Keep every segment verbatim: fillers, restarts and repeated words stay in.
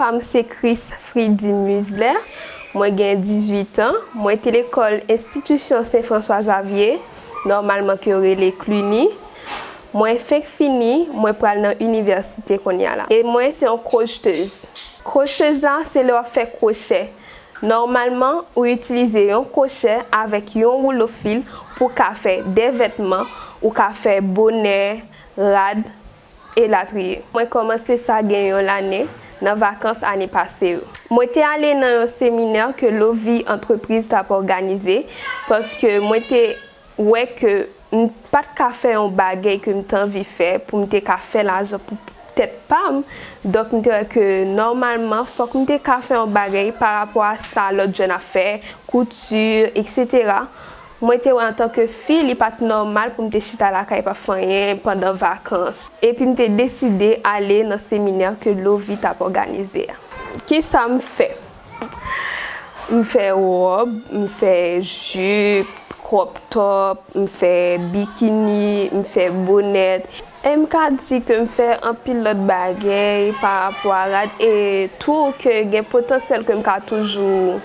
M se Chris Fridy Muisler, mwen gen dizuit an, mwen te lekòl enstitisyon Sen Franswa Zavye, nòmalman ke yo rele Cluny. Mwen fenk fini, mwen pral nan inivèsite kounye a la. E mwen se yon crochetez. Crochetez la, se lè w ap fè kwochè. Nòmalman, ou itilize yon kwochè avèk yon woulo fil pou w ka fè de vètman, ou ka fè bonè, rad, elatriye. Mwen kòmanse sa gen yon lane nan vakans ane pase yo. Mwen te ale nan yon seminè ke Lovi Entreprise t ap òganize, paske mwen te wè ke m pa t ka fè yon bagay ke m te anvi fè pou m te ka fè lajan pou tèt pa m. Donk, m te wè ke nòmalman, fòk m te ka fè yon bagay pa rapò a sa lòt jèn ap fè, kouti, etsetera. Mwen te wè antanke fi, li pa t nòmal pou m te chita lakay pa fè anyen pandan vakans. Epi m te deside ale nan seminè ke Lovi t ap òganize a. Kisa m fè? M fè wòb, m fè jip, crop top, m fè bikini, m fè bonèt. E m ka di ke m fè anpil lòt bagay pa rapò a rad e tou ke gen potansyèl ke m ka toujou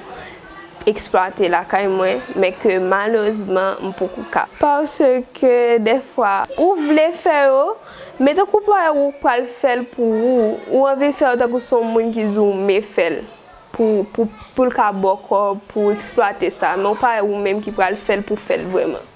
eksplwate lakay mwen, men ke malerezman m poko ka. Paske dèfwa, ou vle fè yo, men tankou pa ou pral fè l pou ou, ou anvi fè yo tankou se yon moun ki di w men fè l pou, pou, pou l ka ba w kòb, pou w eksplwate sa, men w pa wè ou menm ki pral fè l pou fè l vrèman.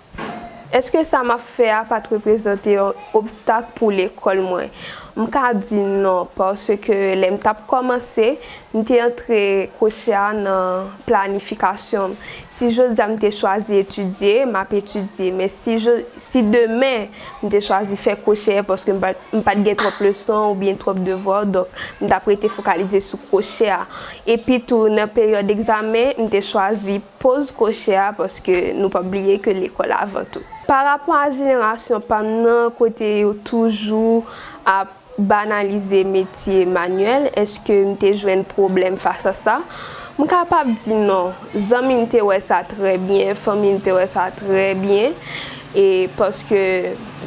Èske sa m ap fè a pa t reprezante yon obstak pou lekòl mwen? M ka di non, paske lè m t ap kòmanse, m te antre kwochè a nan planifikasyon m. Si jodi a m te chwazi etidye, m ap etidye, men si je, si demen m te chwazi fè kwochè, paske m pa, m pa t gen twòp leson oubyen twòp devwa, donk m t ap rete fokalize sou kwochè a. Epi tou, nan peryòd egzamen, m te chwazi poz kwochè a, paske nou p ap bliye ke lekòl avan tou. Pa rapò a jenerasyon pa m nan, kote yo toujou ap banalize metye manyèl, èske m te jwenn pwoblèm fas a sa? M kapab di non. Zanmi m te wè sa trè byen, fanmi m te wè sa trè byen, e paske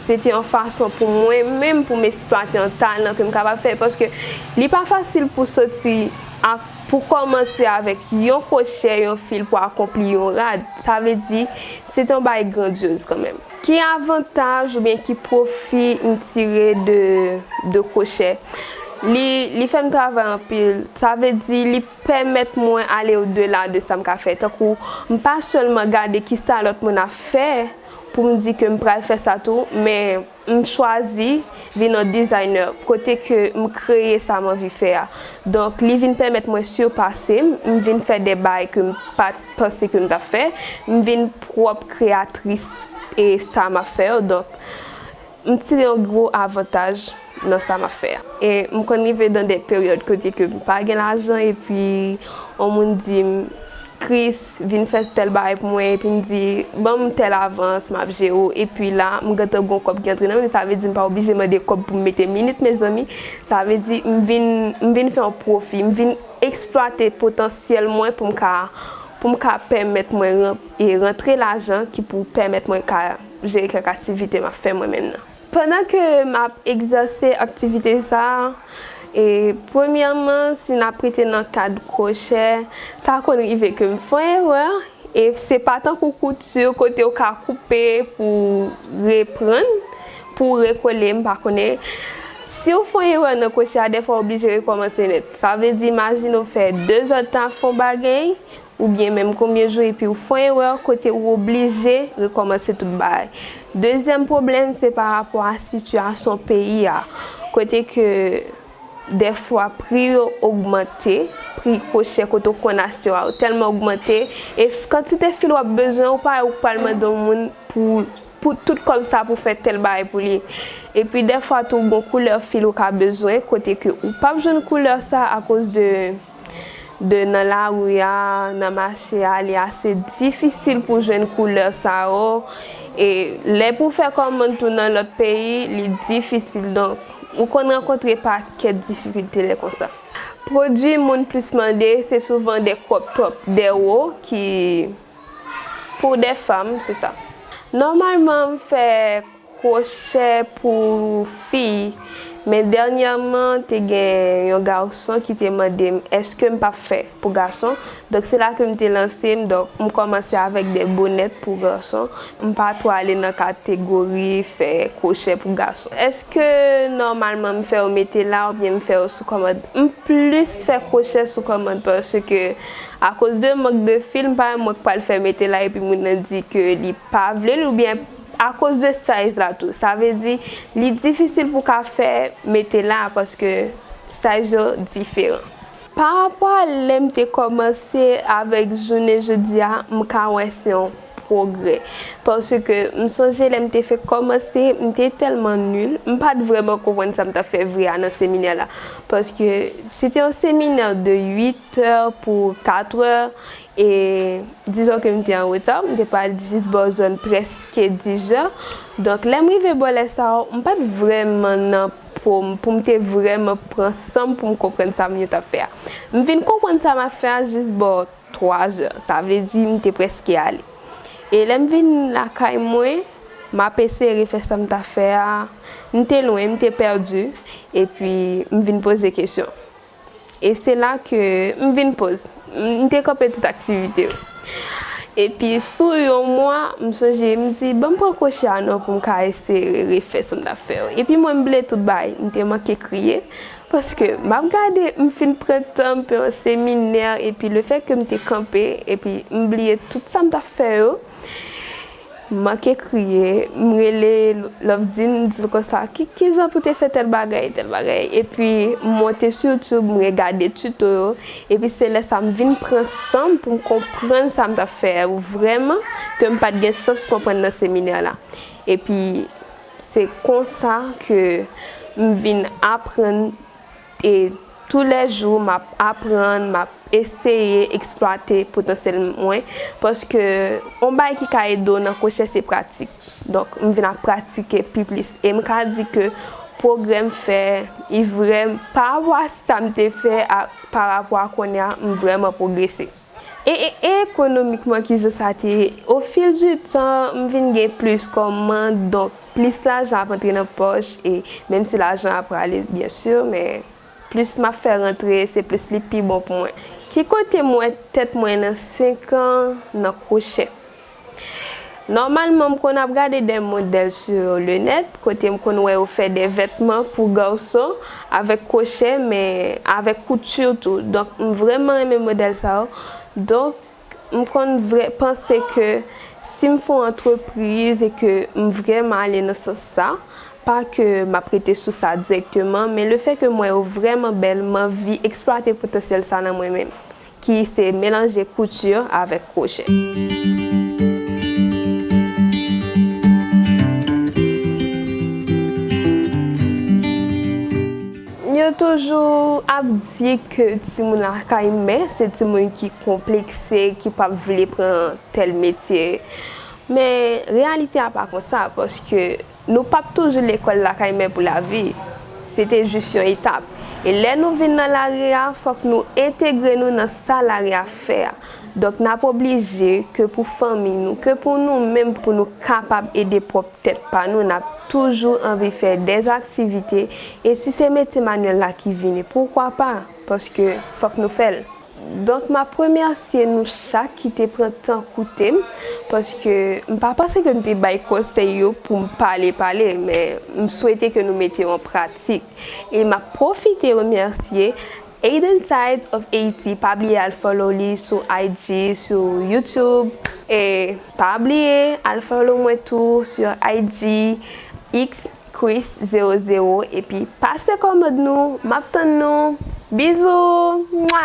se te yon fason pou mwen menm, pou m eksplwate yon talan ke m kapab fè, paske li pa fasil pou soti ak, pou kòmanse avèk yon kwochè, yon fil pou akonpli yon rad. Sa vle di, se te yon bagay grandyoz kanmenm. Ki avantaj oubyen ki pwofi m tire de, de kwochè? Li, li fè m travay anpil. Sa vle di, li pèmèt mwen ale odela de sa m ka fè. Tankou, m pa sèlman gade kisa lòt moun ap fè pou m di ke m pral fè sa tou, men m chwazi vin yon designer, kote ke m kreye sa m anvi fè a. Donk, li vin pèmèt mwen sipase m, m vin fè de bagay ke m pa t panse ke m t ap fè, m vin pwòp kreyatris e sa m ap fè yo. Donk, m tire yon gwo avantaj nan sa m ap fè a. E m konn rive nan de peryòd kote ke m pa gen lajan, epi yon moun di m, Chris, vin fè tèl bagay pou mwen, epi m di, ban m tèl avans, m ap jere w. Epi la, m gentan gen yon kòb ki antre nan men m, sa vle di m pa oblije mande kòb pou m mete minit, mezanmi. Sa vle di, m vin, m vin fè yon pwofi, m vin eksplwate potansyèl mwen pou m ka, pou m ka pèmèt mwen ran-, e rantre lajan ki pou pèmèt mwen ka jere kèk aktivite m ap fè mwen menm nan. Pandan ke m ap egzèse aktivite sa a, e, premyèman, si n ap rete nan kad kwochè, sa konn rive ke m fè yon erè, e se pa tankou kouti kote w ka koupe pou reprann, pou rekole, m pa konnen. Si w fè yon erè nan kwochè a, dèfwa w oblije rekòmanse nèt. Sa vle di, imajine w fè de zèdtan ap fè yon bagay, oubyen menm konbyen jou, epi w fè yon erè kote ou oblije rekòmanse tout bagay. Dezyèm pwoblèm, se pa rapò a sitiyasyon peyi a, kote ke dèfwa pri yo ogmante, pri kwochè kote w konn achte yo a yo tèlman ogmante, e f-, kantite fil w ap bezwen, ou pa wè ou pral mande yon moun pou, pou tout kòb sa pou fè tèl bagay pou li. Epi dèfwa tou, gon koulè fil ou ka bezwen, kote ke ou p ap jwenn koulè sa akoz de de nan lari a, nan mache a, li ase difisil pou jwenn koulè sa yo. E lè pou fè kòmann tou nan lòt peyi, li difisil. Donk, ou konn rankontre pakèt difikilte lè konsa. Pwodui moun plis mande, se souvan de crop top, de wo ki pou de fanm, se sa. Nòmalman, m fè kwochè pou fi. Men dènyèman, te gen yon gason ki te mande m èske m p ap fè pou gason. Donk, se la ke m te lanse m. Donk, m kòmanse avèk de bonèt pou gason. M pa twò ale nan kategori fè kwochè pou gason. Èske nòmalman m fè yo mete la oubyen m fè yo sou kòmand? M plis fè kwochè sou kòmand paske akoz de mank de fil, m pa renmen mwen k pral fè mete la epi moun nan di ke li pa vle l oubyen akoz de size la tou. Sa vle di, li difisil pou w ka fè mete la paske size yo diferan. Pa rapò a lè m te kòmanse avèk jounen jodi a, m ka wè se yon pwogrè. Paske m sonje lè m te fenk kòmanse, m te tèlman nil, m pa t vrèman konprann sa m t ap fè vre a nan seminè la. Paske se te yon seminè de uit è pou kat è, e dizon ke m te an reta, m te pral jis bò zòn prèske diz è. Donk, lè m rive bò lè sa yo, m pa t vrèman nan po m pou m te vrèman pran san m pou m konprann sa moun yo t ap fè a. M vin konprann sa m ap fè a jis bò twa è, sa vle di m te prèske ale. E lè m vin lakay mwen, m ap eseye refè sa m t ap fè a, m te lwen, m te pèdi, epi m vin poze kesyon. E se la ke m vin poz. M te kanpe tout aktivite yo. Epi sou yon mwa, m sonje, m di, "Ban m pran kwochè a non pou m ka eseye refè sa m t ap fè yo." Epi mwen, m bliye tout bagay. M te manke kriye. Paske m ap gade, m fin pran tan, m pran seminè, epi lefètke m te kanpe, epi m bliye tout sa m t ap fè yo, m manke kriye, m rele Lovedine, m di l konsa, "Ki, ki jan pou te fè tèl bagay, tèl bagay?" Epi m monte sou YouTube, m regade tuto yo, epi se lè sa m vin pran san m pou m konprann sa m t ap fè a vrèman, ke m pa t gen chans konprann nan seminè la. Epi se konsa ke m vin aprann E toulèjou, m ap aprann, m ap eseye eksplwate potansyèl mwen, paske yon bagay ki ka ede w nan kwochè se pratik. Donk, m vin ap pratike pi plis. E m ka di ke pwogrè m fè, li vrèm-, pa rapò a sa m te fè, a, pa rapò a kounye a, m vrèman pwogrese. E, e, e ekonomikman, kijan sa te ye? Au fil du temps, m vin gen plis kòmand, donk plis lajan ap antre nan pòch, e menm si lajan ap prale, byen si, men plis m ap fè rantre, se plis li pi bon pou mwen. Ki kote m wè tèt mwen nan senk an nan kwochè? Nòmalman, m konn ap gade de modèl sou le net, kote m konn wè yo fè de vètman pou gason avèk kwochè, men avèk kouti tou. Donk, m vrèman renmen modèl sa yo. Donk, m konn vrè-, panse ke si m fè yon antrepriz e ke m vrèman ale nan sans sa, pa ke m ap rete sou sa dirèkteman, men lefètke m wè yo vrèman bèl, m anvi eksplwate potansyèl sa nan mwen menm, ki se melanje kouti avèk kwochè. Yo toujou ap di ke timoun lakay mè se timoun ki konplekse, ki p ap vle pran tèl metye. Men, reyalite a pa konsa, paske nou p ap toujou lekòl lakay mè pou lavi. Se te jis yon etap. E lè nou vin nan lari a, fòk nou entegre nou nan sa lari a fè a. Donk, n ap oblije ke pou fanmi nou, ke pou nou menm, pou nou kapab ede pwòp tèt pa nou, n ap toujou anvi fè dèzaktivite. E si se metye manuèl la ki vini, poukwa pa? Paske fòk nou fè l. Donk, m ap remèsye nou chak ki te pran tan koute m, paske m pa panse ke m te bay konsèy yo pou m pale, pale, men m swete ke nou mete yo an pratik. E m ap pwofite remèsye Aiden Sides of Haiti, pa bliye al follow li sou I G, sou YouTube. E pa bliye al follow mwen tou sur I G, X, Chris zewo zewo, epi pase kòmand nou, m ap tann nou. Bizou! Mwa!